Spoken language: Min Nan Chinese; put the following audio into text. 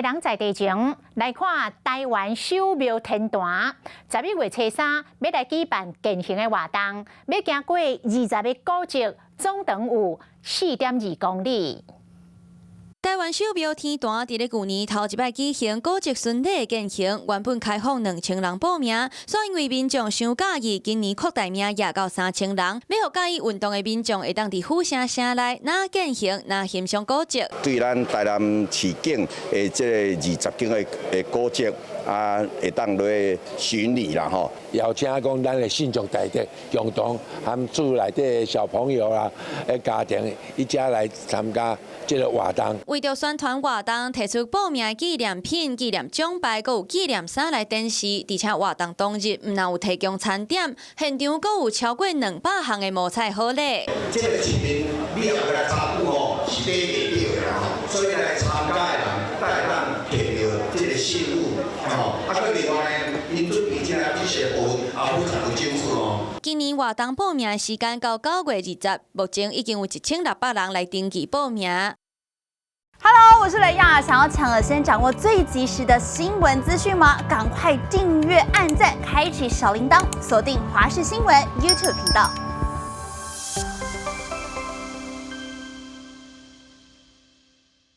人在地情來看台灣首廟天壇，11月初三欲來舉辦健行的活動，欲行過20個古蹟，總長有4.2公里。台灣首廟天壇佇咧舊年頭一擺舉行古蹟巡禮健行，原本開放2000人報名，煞因為民眾傷佮意，今年擴大名額到3000人，欲予佮意運動的民眾會當佇府城城內，若健行若欣賞古蹟。對咱台南市境的這個20間的古蹟啊，會當來巡禮啦吼。邀請講咱的信眾大德共同含厝內底的小朋友啦，家庭一家來參加這個活動。為著宣傳活動，提出報名紀念品、紀念獎牌，閣有紀念衫來展示。而且活動當日毋但有提供餐點，現場閣有超過200項的摸彩好禮。這個市民你也來參與吼，是買袂著的啦吼，所以來參加的人，才會當摕著這個信物吼。啊，閣另外呢，𪜶準備這個知識的部分也非常有精彩哦。今年活動報名時間到9月20，目前已經有1600人來登記報名。 Hello，我是雷亞，想要搶先掌握最及時的新聞資訊嗎？趕快訂閱、按讚、開啟小鈴鐺，鎖定華視新聞 YouTube 頻道。